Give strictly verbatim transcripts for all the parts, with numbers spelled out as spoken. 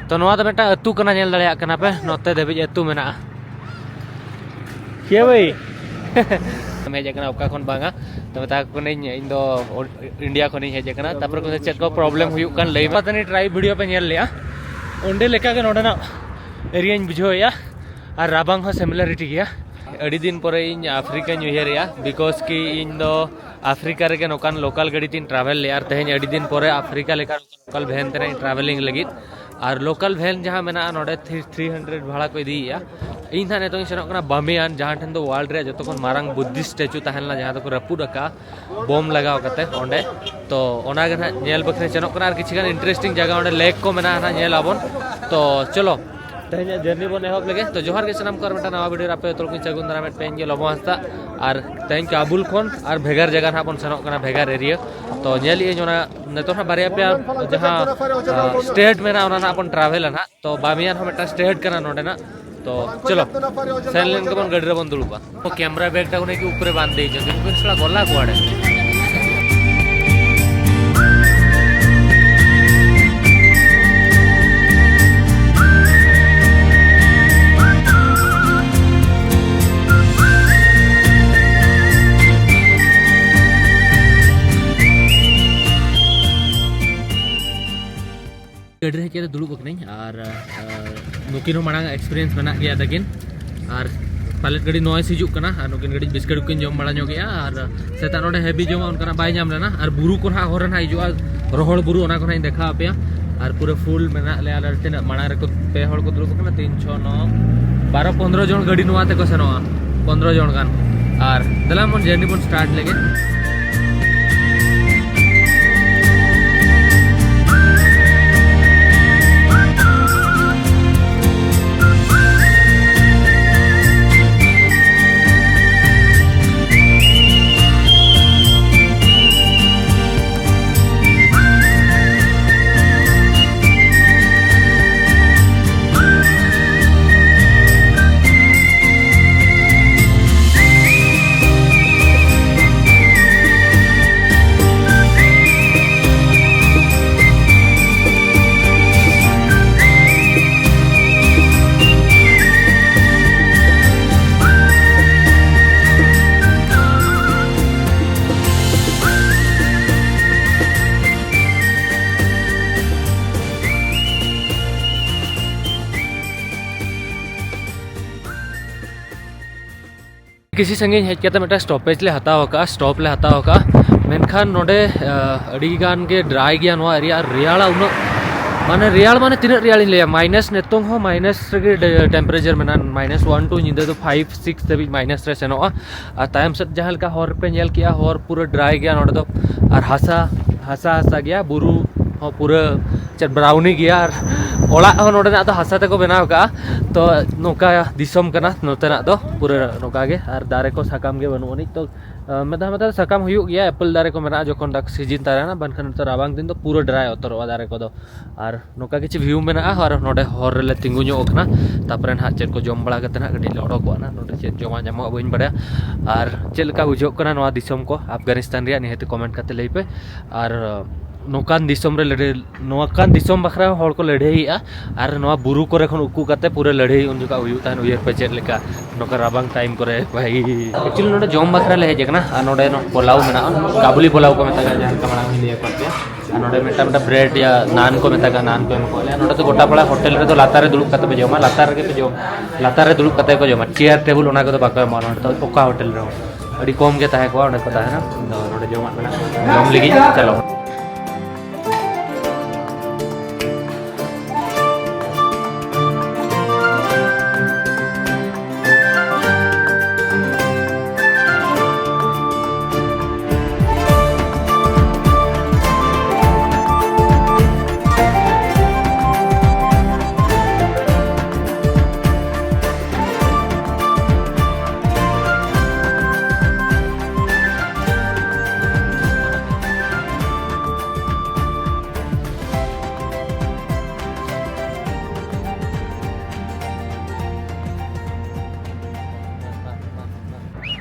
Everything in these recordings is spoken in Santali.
ᱛᱚ ᱱᱚᱣᱟ ᱫᱚ ᱢᱤᱫᱴᱟᱝ ᱟᱹᱛᱩ ᱠᱟᱱᱟ, ᱧᱮᱞ ᱫᱟᱲᱮᱭᱟᱜ ᱠᱟᱱᱟ ᱯᱮ, ᱱᱚᱛᱮ ᱫᱷᱟᱹᱵᱤᱡ ᱟᱹᱛᱩ ᱢᱮᱱᱟᱜᱼᱟ᱾ ᱠᱮ ᱵᱷᱟᱹᱭ? ᱦᱮᱡ ᱟᱠᱟᱱᱟ ᱚᱠᱟ ᱠᱷᱚᱱ ᱵᱟᱝᱟ, ᱛᱚ ᱢᱮᱛᱟ ᱠᱚ ᱠᱟᱹᱱᱟᱹᱧ ᱤᱧ ᱫᱚ ᱤᱱᱰᱤᱭᱟ ᱠᱷᱚᱱᱤᱧ ᱦᱮᱡ ᱟᱠᱟᱱᱟ, ᱛᱟᱨᱯᱚᱨᱮ ᱠᱚ ᱪᱮᱫ ᱠᱚ ᱯᱨᱚᱵᱞᱮᱢ ᱦᱩᱭᱩᱜ ᱠᱟᱱ ᱞᱟᱹᱭ ᱢᱮ᱾ ᱯᱟᱛᱟᱱᱤ ᱴᱨᱟᱭᱤᱵᱽ ᱵᱷᱤᱰᱤᱭᱳ ᱯᱮ ᱧᱮᱞ ᱞᱮᱜᱼᱟ, ᱚᱸᱰᱮ ᱞᱮᱠᱟᱜᱮ ᱱᱚᱰᱮᱱᱟᱜ ᱮᱨᱤᱭᱟᱧ ᱵᱩᱡᱷᱟᱹᱣᱮᱫᱼᱟ, ᱟᱨ ᱨᱟᱵᱟᱝ ᱦᱚᱸ ᱥᱤᱢᱤᱞᱟᱨᱤᱴᱤ ᱜᱮᱭᱟ᱾ ᱟᱹᱰᱤ ᱫᱤᱱ ᱯᱚᱨᱮ ᱤᱧ ᱟᱯᱷᱨᱤᱠᱟᱧ ᱩᱭᱦᱟᱹᱨᱮᱜᱼᱟ, ᱵᱤᱠᱚᱡᱽ ᱠᱤ ᱤᱧ ᱫᱚ ᱟᱯᱷᱨᱤᱠᱟ ᱨᱮᱜᱮ ᱱᱚᱝᱠᱟᱱ ᱞᱳᱠᱟᱞ ᱜᱟᱹᱰᱤ ᱛᱤᱧ ᱴᱨᱟᱵᱷᱮᱞ ᱞᱮᱜᱼᱟ, ᱟᱨ ᱛᱮᱦᱮᱧ ᱟᱹᱰᱤ ᱫᱤᱱ ᱯᱚᱨᱮ ᱟᱯᱷᱨᱤᱠᱟ ᱞᱮᱠᱟ ᱞᱳᱠᱟᱞ ᱵᱷᱮᱱ ᱛᱮ ᱱᱟᱜ ᱤᱧ ᱴᱨᱟᱵᱷᱮᱞᱤᱝ ᱞᱟᱹᱜᱤᱫ᱾ ᱟᱨ ᱞᱳᱠᱟᱞ ᱵᱷᱮᱱ ᱡᱟᱦᱟᱸ ᱢᱮᱱᱟᱜᱼᱟ ᱱᱚᱰᱮ, ᱛᱷᱨᱤ ᱦᱟᱱᱰᱨᱮᱰ ᱵᱷᱟᱲᱟ ᱠᱚ ᱤᱫᱤᱭᱮᱜᱼᱟ᱾ ᱤᱧ ᱱᱟᱜ ᱱᱤᱛᱚᱝ ᱤᱧ ᱥᱮᱱᱚᱜ ᱠᱟᱱᱟ ᱵᱟᱢᱤᱭᱟᱱ, ᱡᱟᱦᱟᱸ ᱴᱷᱮᱱ ᱫᱚ ᱣᱟᱨᱞᱰ ᱨᱮᱭᱟᱜ ᱡᱚᱛᱚ ᱠᱷᱚᱱ ᱢᱟᱨᱟᱝ ᱵᱩᱫᱽᱫᱷᱤᱥᱴ ᱥᱴᱮᱪᱩ ᱛᱟᱦᱮᱸ ᱞᱮᱱᱟ, ᱡᱟᱦᱟᱸ ᱫᱚᱠᱚ ᱨᱟᱹᱯᱩᱫ ᱟᱠᱟᱫᱼᱟ ᱵᱳᱢ ᱞᱟᱜᱟᱣ ᱠᱟᱛᱮ ᱚᱸᱰᱮ᱾ ᱛᱚ ᱚᱱᱟᱜᱮ ᱱᱟᱜ ᱧᱮᱞ ᱵᱟᱠᱷᱨᱟ ᱥᱮᱱᱚᱜ ᱠᱟᱱᱟ, ᱟᱨ ᱠᱤᱪᱷᱩ ᱜᱟᱱ ᱤᱱᱴᱟᱨᱮᱥᱴᱤᱝ ᱡᱟᱭᱜᱟ ᱚᱸᱰᱮ ᱞᱮᱠ ᱠᱚ ᱢᱮᱱᱟᱜᱼᱟ, ᱱᱟᱜ ᱧᱮᱞ ᱟᱵᱚᱱ᱾ ᱛᱚ ᱪᱚᱞᱚ, ᱛᱮᱦᱮᱧᱟᱜ ᱡᱟᱨᱱᱤ ᱵᱚᱱ ᱮᱦᱚᱵ ᱞᱮᱜᱮ᱾ ᱛᱚ ᱡᱚᱦᱟᱨ ᱜᱮ ᱥᱟᱱᱟᱢ ᱠᱚ, ᱟᱨ ᱢᱤᱫᱴᱟᱝ ᱱᱟᱣᱟ ᱵᱷᱤᱰᱤᱭᱳ ᱨᱮ ᱟᱯᱮ ᱡᱚᱛᱚ ᱠᱚᱧ ᱥᱟᱹᱜᱩᱱ ᱫᱟᱨᱟᱢᱮᱫ ᱯᱮᱭᱟ, ᱤᱧ ᱜᱮ ᱞᱚᱵᱚ ᱦᱟᱸᱥᱫᱟ᱾ ᱟᱨ ᱛᱮᱦᱮᱧ ᱠᱟᱵᱩᱞ ᱠᱷᱚᱱ ᱟᱨ ᱵᱷᱮᱜᱟᱨ ᱡᱟᱭᱜᱟ ᱱᱟᱜ ᱵᱚᱱ ᱥᱮᱱᱚᱜ ᱠᱟᱱᱟ, ᱵᱷᱮᱜᱟᱨ ᱮᱨᱤᱭᱟ᱾ ᱛᱚ ᱧᱮᱞ ᱤᱧ ᱚᱱᱟ ᱱᱤᱛᱚᱜ ᱦᱟᱸᱜ ᱵᱟᱨᱭᱟ ᱯᱮᱭᱟ ᱡᱟᱦᱟᱸ ᱥᱴᱮᱴ ᱢᱮᱱᱟᱜᱼᱟ, ᱚᱱᱟ ᱱᱟᱜ ᱵᱚᱱ ᱴᱨᱟᱵᱷᱮᱞᱟ ᱱᱟᱜ᱾ ᱛᱚ ᱵᱟᱢᱤᱭᱟᱱ ᱦᱚᱸ ᱢᱤᱫᱴᱟᱝ ᱥᱴᱮᱴ ᱠᱟᱱᱟ ᱱᱚᱰᱮᱱᱟᱜ᱾ ᱛᱚ ᱪᱚᱞᱚ, ᱥᱮᱱ ᱞᱮᱱ ᱜᱮᱵᱚᱱ, ᱜᱟᱹᱰᱤ ᱨᱮᱵᱚᱱ ᱫᱩᱲᱩᱵᱼᱟ᱾ ᱠᱮᱢᱨᱟ ᱵᱮᱜᱽ ᱴᱟᱜ ᱩᱱᱤ ᱠᱤ ᱩᱯᱨᱮ ᱵᱟᱸᱫᱮ ᱦᱚᱪᱚ ᱠᱤᱱ ᱠᱤᱱ ᱥᱟᱞᱟ ᱜᱚᱞᱟ ᱠᱚ ᱟᱲᱮ᱾ ᱜᱟᱹᱰᱤ ᱨᱮ ᱦᱮᱡ ᱠᱟᱛᱮ ᱫᱩᱲᱩᱵ ᱟᱠᱟᱱᱟᱹᱧ, ᱟᱨ ᱟᱨ ᱱᱩᱠᱤᱱ ᱦᱚᱸ ᱢᱟᱲᱟᱝ ᱮᱠᱥᱯᱤᱨᱤᱭᱮᱱᱥ ᱢᱮᱱᱟᱜ ᱜᱮᱭᱟ ᱛᱟᱹᱠᱤᱱ᱾ ᱟᱨ ᱯᱟᱞᱮᱫ ᱜᱟᱹᱰᱤ ᱱᱚᱭᱮᱥ ᱦᱤᱡᱩᱜ ᱠᱟᱱᱟ, ᱟᱨ ᱱᱩᱠᱤᱱ ᱠᱟᱹᱴᱤᱡ ᱵᱤᱥᱠᱤᱴ ᱠᱚᱠᱤᱱ ᱡᱚᱢ ᱵᱟᱲᱟ ᱧᱚᱜ ᱮᱜᱼᱟ᱾ ᱟᱨ ᱥᱮᱛᱟᱜ ᱱᱚᱰᱮ ᱦᱮᱵᱤ ᱡᱚᱢᱟᱜ ᱚᱱᱠᱟᱱᱟᱜ ᱵᱟᱭ ᱧᱟᱢ ᱞᱮᱱᱟ, ᱟᱨ ᱵᱩᱨᱩ ᱠᱚ ᱱᱟᱦᱟᱜ ᱦᱚᱨ ᱨᱮ ᱱᱟᱦᱟᱜ ᱦᱤᱡᱩᱜᱼᱟ, ᱨᱚᱦᱚᱲ ᱵᱩᱨᱩ, ᱚᱱᱟ ᱠᱚ ᱱᱟᱦᱟᱜ ᱤᱧ ᱫᱮᱠᱷᱟᱣ ᱟᱯᱮᱭᱟ᱾ ᱟᱨ ᱯᱩᱨᱟᱹ ᱯᱷᱩᱞ ᱢᱮᱱᱟᱜ ᱞᱮᱭᱟ ᱟᱞᱮ ᱛᱤᱱᱟᱹᱜ ᱢᱟᱲᱟᱝ ᱨᱮᱠᱚ ᱯᱮ ᱦᱚᱲ ᱠᱚ ᱫᱩᱲᱩᱵ ᱟᱠᱟᱱᱟ, ᱛᱤᱱ ᱪᱷᱚ ᱱᱚ ᱵᱟᱨᱚ ᱯᱚᱱᱫᱽᱨᱚ ᱡᱚᱱ ᱜᱟᱹᱰᱤ ᱱᱚᱣᱟ ᱛᱮᱠᱚ ᱥᱮᱱᱚᱜᱼᱟ, ᱯᱚᱱᱫᱽᱨᱚ ᱡᱚᱱ ᱜᱟᱱ᱾ ᱟᱨ ᱫᱮᱞᱟ ᱵᱚᱱ ᱡᱟᱨᱱᱤ ᱵᱚᱱ ᱥᱴᱟᱨᱴ ᱞᱮᱜᱮ᱾ ᱠᱤᱪᱷᱤ ᱥᱟᱺᱜᱤᱧ ᱦᱮᱡ ᱠᱟᱛᱮ ᱢᱤᱫᱴᱟᱝ ᱥᱴᱚᱯᱮᱡᱽ ᱞᱮ ᱦᱟᱛᱟᱣ ᱟᱠᱟᱫᱼᱟ, ᱥᱴᱚᱯ ᱞᱮ ᱦᱟᱛᱟᱣ ᱟᱠᱟᱫᱼᱟ᱾ ᱢᱮᱱᱠᱷᱟᱱ ᱱᱚᱰᱮ ᱟᱹᱰᱤ ᱜᱟᱱ ᱜᱮ ᱰᱨᱟᱭ ᱜᱮᱭᱟ ᱱᱚᱣᱟ ᱮᱨᱤᱭᱟ᱾ ᱟᱨ ᱨᱮᱭᱟᱲᱟ ᱩᱱᱟᱹᱜ, ᱢᱟᱱᱮ ᱨᱮᱭᱟᱲ ᱢᱟᱱᱮ ᱛᱤᱱᱟᱹᱜ ᱨᱮᱭᱟᱲᱤᱧ ᱞᱟᱹᱭᱟ, ᱢᱟᱭᱱᱟᱥ, ᱱᱤᱛᱚᱝ ᱦᱚᱸ ᱢᱟᱭᱱᱟᱥ ᱨᱮᱜᱮ ᱴᱮᱢᱯᱟᱨᱮᱪᱟᱨ ᱢᱮᱱᱟᱜᱼᱟ᱾ ᱢᱟᱭᱱᱟᱥ ᱚᱣᱟᱱ ᱴᱩ, ᱧᱤᱫᱟᱹ ᱫᱚ ᱯᱷᱟᱭᱤᱵᱷ ᱥᱤᱠᱥ ᱫᱷᱟᱹᱵᱤᱡ ᱢᱟᱭᱱᱟᱥ ᱨᱮ ᱥᱮᱱᱚᱜᱼᱟ᱾ ᱟᱨ ᱛᱟᱭᱚᱢ ᱥᱮᱫ ᱡᱟᱦᱟᱸ ᱞᱮᱠᱟ ᱦᱚᱨ ᱯᱮ ᱧᱮᱞ ᱠᱮᱜᱼᱟ, ᱦᱚᱨ ᱯᱩᱨᱟᱹ ᱰᱨᱟᱭ ᱜᱮᱭᱟ ᱱᱚᱰᱮ ᱫᱚ᱾ ᱟᱨ ᱦᱟᱥᱟ, ᱦᱟᱥᱟ ᱦᱟᱥᱟ ᱜᱮᱭᱟ, ᱵᱩᱨᱩ ᱦᱚᱸ ᱯᱩᱨᱟᱹ ᱪᱮᱫ ᱵᱨᱟᱣᱱᱤ ᱜᱮᱭᱟ᱾ ᱟᱨ ᱚᱲᱟᱜ ᱦᱚᱸ ᱱᱚᱰᱮᱱᱟᱜ ᱫᱚ ᱦᱟᱥᱟ ᱛᱮᱠᱚ ᱵᱮᱱᱟᱣ ᱠᱟᱜᱼᱟ᱾ ᱛᱚ ᱱᱚᱝᱠᱟ ᱫᱤᱥᱚᱢ ᱠᱟᱱᱟ ᱱᱚᱛᱮᱱᱟᱜ ᱫᱚ, ᱯᱩᱨᱟᱹ ᱱᱚᱝᱠᱟ ᱜᱮ᱾ ᱟᱨ ᱫᱟᱨᱮ ᱠᱚ ᱥᱟᱠᱟᱢ ᱜᱮ ᱵᱟᱹᱱᱩᱜ ᱟᱹᱱᱤᱡ᱾ ᱛᱚ ᱢᱤᱫ ᱫᱷᱟᱣ ᱢᱤᱫ ᱫᱷᱟᱣ ᱥᱟᱠᱟᱢ ᱦᱩᱭᱩᱜ ᱜᱮᱭᱟ, ᱮᱯᱮᱞ ᱫᱟᱨᱮ ᱠᱚ ᱢᱮᱱᱟᱜᱼᱟ ᱡᱚᱠᱷᱚᱱ ᱫᱟᱜ ᱥᱤᱡᱤᱱ ᱛᱟᱦᱮᱱᱟ, ᱵᱟᱝᱠᱷᱟᱱ ᱱᱤᱛᱚᱜ ᱨᱟᱵᱟᱝ ᱫᱤᱱ ᱫᱚ ᱯᱩᱨᱟᱹ ᱰᱨᱟᱭ ᱩᱛᱟᱹᱨᱚᱜᱼᱟ ᱫᱟᱨᱮ ᱠᱚᱫᱚ᱾ ᱟᱨ ᱱᱚᱝᱠᱟ ᱠᱤᱪᱷᱩ ᱵᱷᱤᱭᱩ ᱢᱮᱱᱟᱜᱼᱟ᱾ ᱟᱨ ᱱᱚᱰᱮ ᱦᱚᱨ ᱨᱮᱞᱮ ᱛᱤᱸᱜᱩ ᱧᱚᱜ ᱟᱠᱟᱱᱟ, ᱛᱟᱨᱯᱚᱨᱮ ᱱᱟᱦᱟᱜ ᱪᱮᱫ ᱠᱚ ᱡᱚᱢ ᱵᱟᱲᱟ ᱠᱟᱛᱮ ᱱᱟᱦᱟᱜ ᱠᱟᱹᱴᱤᱡ ᱞᱮ ᱚᱰᱚᱠᱚᱜᱼᱟ ᱱᱟᱦᱟᱜ᱾ ᱱᱚᱰᱮ ᱪᱮᱫ ᱡᱚᱢᱟᱜ ᱧᱟᱢᱚᱜᱼᱟ ᱵᱟᱹᱧ ᱵᱟᱲᱟᱭᱟ᱾ ᱟᱨ ᱪᱮᱫ ᱞᱮᱠᱟ ᱵᱩᱡᱷᱟᱹᱜ ᱠᱟᱱᱟ ᱱᱚᱣᱟ ᱫᱤᱥᱚᱢ ᱠᱚ ᱟᱯᱷᱜᱟᱱᱤᱥᱛᱟᱱ ᱨᱮᱭᱟᱜ, ᱱᱤᱦᱟᱹᱛ ᱠᱚᱢᱮᱱᱴ ᱠᱟᱛᱮ ᱞᱟᱹᱭ ᱯᱮ᱾ ᱟᱨ ᱱᱚᱝᱠᱟᱱ ᱫᱤᱥᱚᱢ ᱨᱮ ᱞᱟᱹᱲᱦᱟᱹᱭ, ᱱᱚᱝᱠᱟᱱ ᱫᱤᱥᱚᱢ ᱵᱟᱠᱷᱨᱟ ᱦᱚᱲ ᱠᱚ ᱞᱟᱹᱲᱦᱟᱹᱭᱮᱜᱼᱟ᱾ ᱟᱨ ᱱᱚᱣᱟ ᱵᱩᱨᱩ ᱠᱚᱨᱮ ᱠᱷᱚᱱ ᱩᱠᱩ ᱠᱟᱛᱮ ᱯᱩᱨᱟᱹ ᱞᱟᱹᱲᱦᱟᱹᱭ ᱩᱱ ᱡᱚᱠᱷᱚᱱ ᱦᱩᱭᱩᱜ ᱛᱟᱦᱮᱱ, ᱩᱭᱦᱟᱹᱨ ᱯᱮ ᱪᱮᱫ ᱞᱮᱠᱟ ᱱᱚᱝᱠᱟ ᱨᱟᱵᱟᱝ ᱴᱟᱭᱤᱢ ᱠᱚᱨᱮ ᱵᱷᱟᱹᱜᱤ᱾ ᱮᱠᱪᱩᱭᱮᱞᱤ ᱱᱚᱰᱮ ᱡᱚᱢ ᱵᱟᱠᱷᱨᱟ ᱞᱮ ᱦᱮᱡ ᱟᱠᱟᱱᱟ᱾ ᱟᱨ ᱱᱚᱰᱮ ᱱᱚ ᱯᱳᱞᱟᱣ ᱢᱮᱱᱟᱜᱼᱟ, ᱠᱟᱵᱩᱞᱤ ᱯᱳᱞᱟᱣ ᱠᱚ ᱢᱮᱛᱟᱜᱼᱟ, ᱡᱟᱦᱟᱸ ᱞᱮᱠᱟ ᱢᱟᱲᱟᱝ ᱤᱧ ᱞᱟᱹᱭ ᱟᱠᱟᱫ ᱯᱮᱭᱟ᱾ ᱟᱨ ᱱᱚᱰᱮ ᱢᱤᱫᱴᱟᱝ ᱢᱤᱫᱴᱟᱝ ᱵᱨᱮᱰ ᱭᱟ ᱱᱟᱱ ᱠᱚ ᱢᱮᱛᱟᱜᱼᱟ, ᱱᱟᱱ ᱠᱚ ᱮᱢ ᱠᱚᱣᱟ ᱞᱮᱭᱟ᱾ ᱱᱚᱰᱮ ᱫᱚ ᱜᱚᱴᱟ ᱯᱟᱲᱟ ᱦᱳᱴᱮᱞ ᱨᱮᱫᱚ ᱞᱟᱛᱟᱨ ᱨᱮ ᱫᱩᱲᱩᱵ ᱠᱟᱛᱮ ᱯᱮ ᱡᱚᱢᱟ, ᱞᱟᱛᱟᱨ ᱨᱮᱜᱮ ᱯᱮ ᱡᱚᱢ, ᱞᱟᱛᱟᱨ ᱨᱮ ᱫᱩᱲᱩᱵ ᱠᱟᱛᱮ ᱠᱚ ᱡᱚᱢᱟ, ᱪᱮᱭᱟᱨ ᱴᱮᱵᱩᱞ ᱚᱱᱟ ᱠᱚᱫᱚ ᱵᱟᱠᱚ ᱮᱢᱚᱜᱼᱟ ᱱᱚᱰᱮ ᱫᱚ, ᱚᱠᱟ ᱦᱳᱴᱮᱞ ᱨᱮᱦᱚᱸ᱾ ᱟᱹᱰᱤ ᱠᱚᱢ ᱜᱮ ᱛᱟᱦᱮᱸ ᱠᱚᱜᱼᱟ ᱚᱸᱰᱮ ᱠᱚ ᱛᱟᱦᱮᱱᱟ᱾ ᱟᱫᱚ ᱱᱚᱰᱮ ᱡᱚᱢᱟᱜ ᱢᱮᱱᱟᱜᱼᱟ, ᱡᱚᱢ ᱞᱟᱹᱜᱤᱫ ᱪᱟᱞᱟᱣ᱾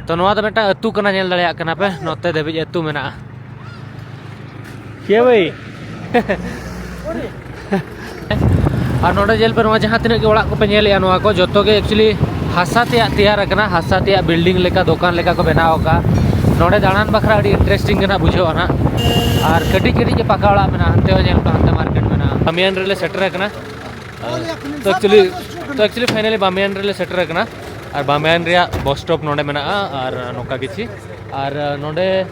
ᱛᱚ ᱱᱚᱣᱟ ᱫᱚ ᱢᱤᱫᱴᱟᱝ ᱟᱹᱛᱩ ᱠᱟᱱᱟ, ᱧᱮᱞ ᱫᱟᱲᱮᱭᱟᱜ ᱠᱟᱱᱟ ᱯᱮ, ᱱᱚᱛᱮ ᱫᱷᱟᱹᱵᱤᱡ ᱟᱹᱛᱩ ᱢᱮᱱᱟᱜᱼᱟ᱾ ᱠᱮ ᱵᱷᱟᱹᱭ? ᱟᱨ ᱱᱚᱰᱮ ᱧᱮᱞ ᱯᱮ, ᱱᱚᱣᱟ ᱡᱟᱦᱟᱸ ᱛᱤᱱᱟᱹᱜ ᱜᱮ ᱚᱲᱟᱜ ᱠᱚᱯᱮ ᱧᱮᱞᱮᱜᱼᱟ, ᱱᱚᱣᱟ ᱠᱚ ᱡᱚᱛᱚ ᱜᱮ actually ᱦᱟᱥᱟ ᱛᱮᱭᱟᱜ ᱛᱮᱭᱟᱨ ᱟᱠᱟᱱᱟ, ᱦᱟᱥᱟ ᱛᱮᱭᱟᱜ ᱵᱤᱞᱰᱤᱝ ᱞᱮᱠᱟ, ᱫᱚᱠᱟᱱ ᱞᱮᱠᱟ ᱠᱚ ᱵᱮᱱᱟᱣ ᱟᱠᱟᱫᱼᱟ᱾ ᱱᱚᱰᱮ ᱫᱟᱬᱟᱱ ᱵᱟᱠᱷᱨᱟ ᱟᱹᱰᱤ ᱤᱱᱴᱟᱨᱮᱥᱴᱤᱝ ᱜᱮ ᱱᱟᱜ ᱵᱩᱡᱷᱟᱹᱜᱼᱟ ᱱᱟᱜ᱾ ᱟᱨ ᱠᱟᱹᱴᱤᱡ ᱠᱟᱹᱴᱤᱡ ᱜᱮ ᱯᱟᱠᱟ ᱚᱲᱟᱜ ᱢᱮᱱᱟᱜᱼᱟ, ᱦᱟᱱᱛᱮ ᱦᱚᱸ ᱧᱮᱞ ᱯᱮ, ᱦᱟᱱᱛᱮ ᱢᱟᱨᱠᱮᱴ ᱢᱮᱱᱟᱜᱼᱟ᱾ ᱵᱟᱢᱤᱭᱟᱱ ᱨᱮᱞᱮ ᱥᱮᱴᱮᱨ ᱟᱠᱟᱱᱟ᱾ ᱛᱚ actually, ᱛᱚ actually finally ᱵᱟᱢᱤᱭᱟᱱ ᱨᱮᱞᱮ ᱥᱮᱴᱮᱨ ᱟᱠᱟᱱᱟ᱾ ᱟᱨ ᱵᱟᱢᱮᱭᱟᱱ ᱨᱮᱭᱟᱜ ᱵᱚᱥ ᱥᱴᱚᱯ ᱱᱚᱰᱮ ᱢᱮᱱᱟᱜᱼᱟ᱾ ᱟᱨ ᱱᱚᱝᱠᱟ ᱠᱤᱪᱷᱤ ᱟᱨ ᱱᱚᱰᱮ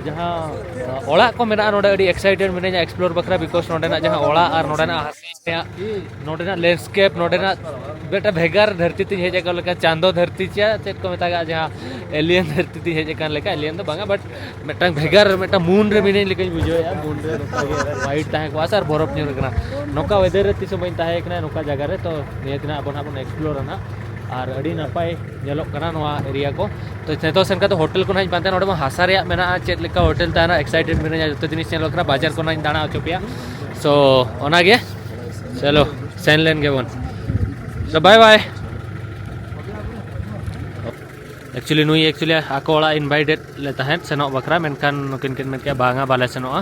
ᱡᱟᱦᱟᱸ ᱚᱲᱟᱜ ᱠᱚ ᱢᱮᱱᱟᱜᱼᱟ, ᱱᱚᱰᱮ ᱟᱹᱰᱤ ᱮᱠᱥᱟᱭᱴᱮᱰ ᱢᱤᱱᱟᱹᱧᱟ ᱮᱠᱥᱯᱞᱳᱨ ᱵᱟᱠᱷᱨᱟ, ᱵᱤᱠᱚᱡᱽ ᱱᱚᱰᱮᱱᱟᱜ ᱡᱟᱦᱟᱸ ᱚᱲᱟᱜ ᱟᱨ ᱱᱚᱰᱮᱱᱟᱜ ᱦᱟᱥᱟ ᱨᱮᱭᱟᱜ, ᱱᱚᱰᱮᱱᱟᱜ ᱞᱮᱱᱰᱥᱠᱮᱯ, ᱱᱚᱰᱮᱱᱟᱜ ᱢᱤᱫᱴᱟᱝ ᱵᱷᱮᱜᱟᱨ ᱫᱷᱟᱹᱨᱛᱤ ᱛᱤᱧ ᱦᱮᱡ ᱟᱠᱟᱱ ᱞᱮᱠᱟ, ᱪᱟᱸᱫᱚ ᱫᱷᱟᱹᱨᱛᱤ ᱪᱮ ᱪᱮᱫ ᱠᱚ ᱢᱮᱛᱟᱜᱟᱜᱼᱟ, ᱡᱟᱦᱟᱸ ᱮᱞᱤᱭᱟᱱ ᱫᱷᱟᱹᱨᱛᱤ ᱛᱤᱧ ᱦᱮᱡ ᱟᱠᱟᱱ ᱞᱮᱠᱟ, ᱮᱞᱤᱭᱟᱱ ᱫᱚ ᱵᱟᱝᱟ, ᱵᱟᱴ ᱢᱤᱫᱴᱟᱝ ᱵᱷᱮᱜᱟᱨ, ᱢᱤᱫᱴᱟᱝ ᱢᱩᱱ ᱨᱮ ᱢᱤᱱᱟᱹᱧ ᱞᱮᱠᱟᱧ ᱵᱩᱡᱷᱟᱹᱣᱮᱫᱼᱟ᱾ ᱢᱩᱱ ᱨᱮ ᱱᱚᱝᱠᱟ ᱜᱮ ᱦᱚᱣᱟᱭᱤᱴ ᱛᱟᱦᱮᱸ ᱠᱚᱜᱼᱟ ᱥᱮ ᱟᱨ ᱵᱚᱨᱚᱯᱷ ᱧᱩᱨ ᱟᱠᱟᱱᱟ᱾ ᱱᱚᱝᱠᱟ ᱣᱮᱫᱟᱨ ᱨᱮ ᱛᱤᱥ ᱦᱚᱸ ᱵᱟᱹᱧ ᱛᱟᱦᱮᱸ ᱠᱟᱱᱟ ᱱᱚᱝᱠᱟ ᱡᱟᱭᱜᱟ ᱨᱮ᱾ ᱛᱚ ᱱᱤᱭᱟᱹ ᱛᱮᱱᱟᱜ ᱟᱵᱚ ᱱᱟᱜ ᱵᱚᱱ ᱮᱠᱥᱯᱞᱳᱨᱟ ᱱᱟᱜ᱾ ᱟᱨ ᱟᱹᱰᱤ ᱱᱟᱯᱟᱭ ᱧᱮᱞᱚᱜ ᱠᱟᱱᱟ ᱱᱚᱣᱟ ᱮᱨᱤᱭᱟ ᱠᱚ᱾ ᱛᱚ ᱱᱤᱛᱚᱜ ᱥᱮᱱ ᱠᱟᱛᱮ ᱦᱳᱴᱮᱞ ᱠᱚ ᱱᱟᱜ ᱤᱧ ᱯᱟᱱᱛᱮᱭᱟ, ᱱᱚᱰᱮ ᱢᱟ ᱦᱟᱥᱟ ᱨᱮᱭᱟᱜ ᱢᱮᱱᱟᱜᱼᱟ, ᱪᱮᱫ ᱞᱮᱠᱟ ᱦᱳᱴᱮᱞ ᱛᱟᱦᱮᱱᱟ, ᱮᱠᱥᱟᱭᱴᱮᱰ ᱢᱤᱱᱟᱹᱧᱟ, ᱡᱚᱛᱚ ᱡᱤᱱᱤᱥ ᱧᱮᱞᱚᱜ ᱠᱟᱱᱟ, ᱵᱟᱡᱟᱨ ᱠᱚ ᱱᱟᱜ ᱤᱧ ᱫᱟᱬᱟ ᱦᱚᱪᱚ ᱯᱮᱭᱟ᱾ ᱥᱳ ᱚᱱᱟᱜᱮ, ᱪᱚᱞᱚ ᱥᱮᱱ ᱞᱮᱱ ᱜᱮᱵᱚᱱ᱾ ᱥᱳ ᱵᱟᱭ ᱵᱟᱭ᱾ ᱮᱠᱪᱩᱭᱮᱞᱤ ᱱᱩᱭ ᱮᱠᱪᱩᱭᱮᱞᱤ ᱟᱠᱚ ᱚᱲᱟᱜ ᱤᱱᱵᱷᱟᱭᱤᱴᱮᱰ ᱞᱮ ᱛᱟᱦᱮᱸᱫ ᱥᱮᱱᱚᱜ ᱵᱟᱠᱷᱨᱟ, ᱢᱮᱱᱠᱷᱟᱱ ᱱᱩᱠᱤᱱ ᱠᱤᱱ ᱢᱮᱱ ᱠᱮᱫᱼᱟ, "ᱵᱟᱝᱟ, ᱵᱟᱞᱮ ᱥᱮᱱᱚᱜᱼᱟ,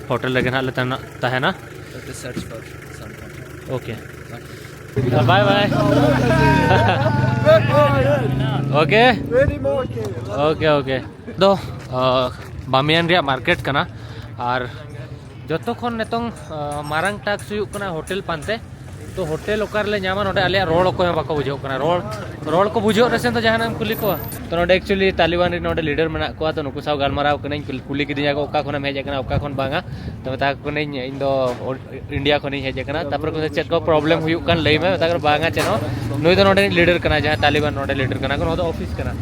ᱦᱳᱴᱮᱞ ᱨᱮᱜᱮ ᱱᱟᱦᱟᱜ ᱞᱮ ᱛᱟᱦᱮᱱᱟ, ᱛᱟᱦᱮᱱᱟ᱾" Let us search for some content. Okay, bye bye. Okay, okay, okay. ᱫᱚ ᱵᱟᱢᱤᱭᱟᱱ ᱨᱮᱭᱟᱜ ᱢᱟᱨᱠᱮᱴ ᱠᱟᱱᱟ᱾ ᱟᱨ ᱡᱚᱛᱚ ᱠᱷᱚᱱ ᱱᱤᱛᱚᱝ ᱢᱟᱨᱟᱝ ᱴᱟᱠᱥ ᱦᱩᱭᱩᱜ ᱠᱟᱱᱟ ᱦᱳᱴᱮᱞ ᱯᱟᱱᱛᱮ᱾ ᱛᱚ ᱦᱳᱴᱮᱞ ᱚᱠᱟ ᱨᱮᱞᱮ ᱧᱟᱢᱟ? ᱱᱚᱰᱮ ᱟᱞᱮᱭᱟᱜ ᱨᱚᱲ ᱚᱠᱚᱭ ᱦᱚᱸ ᱵᱟᱠᱚ ᱵᱩᱡᱷᱟᱹᱣ ᱠᱟᱱᱟ᱾ ᱨᱚᱲ, ᱨᱚᱲ ᱠᱚ ᱵᱩᱡᱷᱟᱹᱣ ᱨᱮᱥᱮ ᱫᱚ ᱡᱟᱦᱟᱱᱟᱜ ᱮᱢ ᱠᱩᱞᱤ ᱠᱚᱣᱟ᱾ ᱛᱚ ᱱᱚᱰᱮ ᱮᱠᱪᱩᱭᱮᱞᱤ ᱛᱟᱞᱤᱵᱟᱱ ᱨᱮᱱ ᱱᱚᱰᱮ ᱞᱤᱰᱟᱨ ᱢᱮᱱᱟᱜ ᱠᱚᱣᱟ, ᱛᱚ ᱱᱩᱠᱩ ᱥᱟᱶ ᱜᱟᱞᱢᱟᱨᱟᱣ ᱠᱟᱹᱱᱟᱹᱧ, ᱠᱩᱞᱤ, ᱠᱩᱞᱤ ᱠᱤᱫᱤᱧᱟ ᱠᱚ ᱚᱠᱟ ᱠᱷᱚᱱᱮᱢ ᱦᱮᱡ ᱟᱠᱟᱱᱟ, ᱚᱠᱟ ᱠᱷᱚᱱ ᱵᱟᱝᱟ᱾ ᱛᱚ ᱢᱮᱛᱟ ᱠᱚ ᱠᱟᱹᱱᱟᱹᱧ ᱤᱧ ᱫᱚ ᱤᱱᱰᱤᱭᱟ ᱠᱷᱚᱱᱤᱧ ᱦᱮᱡ ᱟᱠᱟᱱᱟ᱾ ᱛᱟᱨᱯᱚᱨᱮ ᱠᱚ ᱪᱮᱫ ᱠᱚ ᱯᱨᱚᱵᱞᱮᱢ ᱦᱩᱭᱩᱜ ᱠᱟᱱ ᱞᱟᱹᱭ ᱢᱮ, ᱢᱮᱛᱟ ᱠᱚ ᱠᱟᱱᱟ, "ᱵᱟᱝᱟ ᱪᱮᱫ ᱦᱚᱸ, ᱱᱩᱭ ᱫᱚ ᱱᱚᱰᱮ ᱨᱤᱱᱤᱡ ᱞᱤᱰᱟᱨ ᱠᱟᱱᱟᱭ, ᱡᱟᱦᱟᱸᱭ ᱛᱟᱞᱤᱵᱟᱱ ᱱᱚᱰᱮ ᱞᱤᱰᱟᱨ ᱠᱟᱱᱟ ᱠᱚ, ᱱᱚᱣᱟ ᱫᱚ ᱚᱯᱷᱤᱥ ᱠᱟᱱᱟ,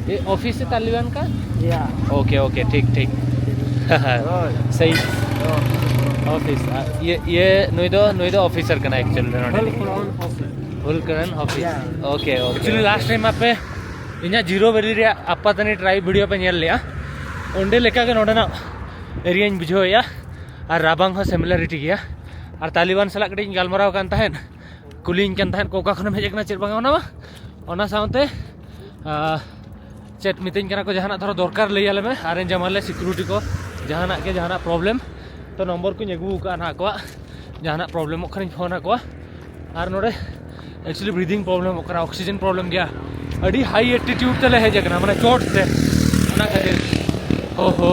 ᱮ ᱚᱯᱷᱤᱥ ᱥᱮ ᱛᱟᱞᱤᱵᱟᱱ ᱠᱟ?" ᱭᱟ᱾ ᱳᱠᱮ, ᱳᱠᱮ, ᱴᱷᱤᱠ, ᱴᱷᱤᱠ᱾ ᱥᱟᱦᱤ᱾ ᱚᱯᱷᱤᱥ, ᱟ, ᱤᱭᱟᱹ, ᱤᱭᱟᱹ, ᱱᱩᱭ ᱫᱚ, ᱱᱩᱭ ᱫᱚ ᱚᱯᱷᱤᱥᱟᱨ ᱠᱟᱱᱟᱭ ᱮᱠᱪᱩᱭᱮᱞᱤ ᱱᱚᱰᱮ ᱨᱤᱱᱤᱡ᱾ ᱦᱩᱞ ᱠᱟᱨᱟᱱ office. Yeah. Okay, okay. Actually last time ᱟᱯᱮ ᱤᱧᱟᱹᱜ ᱡᱤᱨᱳ ᱵᱷᱮᱞᱤ ᱨᱮᱭᱟᱜ ᱟᱯᱟᱛᱟᱱᱤ ᱴᱨᱟᱭᱤᱵᱽ ᱵᱷᱤᱰᱤᱭᱳ ᱯᱮ ᱧᱮᱞ ᱞᱮᱜᱼᱟ, ᱚᱸᱰᱮ ᱞᱮᱠᱟᱜᱮ ᱱᱚᱰᱮᱱᱟᱜ ᱮᱨᱤᱭᱟᱧ ᱵᱩᱡᱷᱟᱹᱣᱮᱫᱼᱟ᱾ ᱟᱨ ᱨᱟᱵᱟᱝ ᱦᱚᱸ ᱥᱤᱢᱤᱞᱟᱨᱤᱴᱤ ᱜᱮᱭᱟ᱾ ᱟᱨ ᱛᱟᱞᱤᱵᱟᱱ ᱥᱟᱞᱟᱜ ᱠᱟᱹᱴᱤᱡ ᱤᱧ ᱜᱟᱞᱢᱟᱨᱟᱣ ᱠᱟᱱ ᱛᱟᱦᱮᱸᱫ, ᱠᱩᱞᱤᱧ ᱠᱟᱱ ᱛᱟᱦᱮᱸᱫ ᱠᱚ ᱚᱠᱟ ᱠᱷᱚᱱᱮᱢ ᱦᱮᱡ ᱟᱠᱟᱱᱟ ᱪᱮᱫ ᱵᱟᱝᱟ, ᱚᱱᱟ ᱢᱟ᱾ ᱚᱱᱟ ᱥᱟᱶᱛᱮ ᱟᱨ ᱪᱮᱫ ᱢᱤᱛᱟᱹᱧ ᱠᱟᱱᱟ ᱠᱚ, ᱡᱟᱦᱟᱱᱟᱜ ᱫᱷᱚᱨᱚ ᱫᱚᱨᱠᱟᱨ ᱞᱟᱹᱭ ᱟᱞᱮ ᱢᱮ, ᱟᱨᱮᱧ ᱡᱟᱢᱟ ᱞᱮ ᱥᱤᱠᱩᱨᱤᱴᱤ ᱠᱚ, ᱡᱟᱦᱟᱱᱟᱜ ᱜᱮ, ᱡᱟᱦᱟᱱᱟᱜ ᱯᱨᱚᱵᱞᱮᱢ᱾ ᱛᱚ ᱱᱚᱢᱵᱚᱨ ᱠᱚᱧ ᱟᱹᱜᱩ ᱟᱠᱟᱫᱼᱟ ᱱᱟᱦᱟᱜ ᱟᱠᱚᱣᱟᱜ, ᱡᱟᱦᱟᱱᱟᱜ ᱯᱨᱚᱵᱞᱮᱢᱚᱜ ᱠᱷᱟᱱᱤᱧ ᱯᱷᱳᱱ ᱟᱠᱚᱣᱟ᱾ ᱟᱨ ᱱᱚᱰᱮ ᱮᱠᱪᱩᱭᱮᱞᱤ ᱵᱨᱤᱫᱤᱝ ᱯᱨᱚᱵᱞᱮᱢᱚᱜ ᱠᱟᱱᱟ, ᱚᱠᱥᱤᱡᱮᱱ ᱯᱨᱚᱵᱞᱮᱢ ᱜᱮᱭᱟ, ᱟᱹᱰᱤ ᱦᱟᱭ ᱮᱞᱴᱤᱴᱤᱭᱩᱰ ᱛᱮᱞᱮ ᱦᱮᱡ ᱟᱠᱟᱱᱟ, ᱢᱟᱱᱮ ᱪᱚᱴ ᱛᱮ, ᱚᱱᱟ ᱠᱷᱟᱹᱛᱤᱨ᱾ ᱳᱦᱳ᱾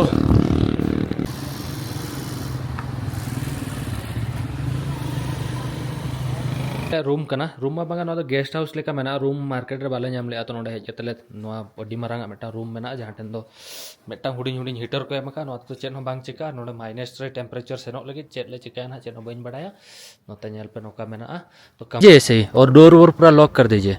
ᱨᱩᱢ ᱠᱟᱱᱟ, ᱨᱩᱢ ᱢᱟ ᱵᱟᱝᱟ, ᱱᱚᱣᱟ ᱫᱚ ᱜᱮᱥᱴ ᱦᱟᱣᱩᱥ ᱞᱮᱠᱟ ᱢᱮᱱᱟᱜᱼᱟ᱾ ᱨᱩᱢ ᱢᱟᱨᱠᱮᱴ ᱨᱮ ᱵᱟᱞᱮ ᱧᱟᱢ ᱞᱮᱜᱼᱟ, ᱛᱚ ᱱᱚᱰᱮ ᱦᱮᱡ ᱠᱟᱛᱮ ᱞᱮ ᱱᱚᱣᱟ ᱟᱹᱰᱤ ᱢᱟᱨᱟᱝ ᱟᱜ ᱢᱤᱫᱴᱟᱝ ᱨᱩᱢ ᱢᱮᱱᱟᱜᱼᱟ, ᱡᱟᱦᱟᱸ ᱴᱷᱮᱱ ᱫᱚ ᱢᱤᱫᱴᱟᱝ ᱦᱩᱰᱤᱧ ᱦᱩᱰᱤᱧ ᱦᱤᱴᱟᱨ ᱠᱚ ᱮᱢ ᱟᱠᱟᱫᱼᱟ᱾ ᱱᱚᱣᱟ ᱛᱮᱫᱚ ᱪᱮᱫ ᱦᱚᱸ ᱵᱟᱝ ᱪᱤᱠᱟᱹᱜᱼᱟ᱾ ᱱᱚᱰᱮ ᱢᱟᱭᱱᱟᱥ ᱨᱮ ᱴᱮᱢᱯᱟᱨᱮᱪᱟᱨ ᱥᱮᱱᱚᱜ ᱞᱟᱹᱜᱤᱫ ᱪᱮᱫ ᱞᱮ ᱪᱤᱠᱟᱹᱭᱟ ᱱᱟᱦᱟᱜ, ᱪᱮᱫ ᱦᱚᱸ ᱵᱟᱹᱧ ᱵᱟᱲᱟᱭᱟ᱾ ᱱᱚᱛᱮ ᱧᱮᱞ ᱯᱮ, ᱱᱚᱝᱠᱟ ᱢᱮᱱᱟᱜᱼᱟ᱾ ᱛᱚ ᱠᱟᱢ- जी, ऐसे ही। और डोर वोर पूरा लॉक कर दीजिए।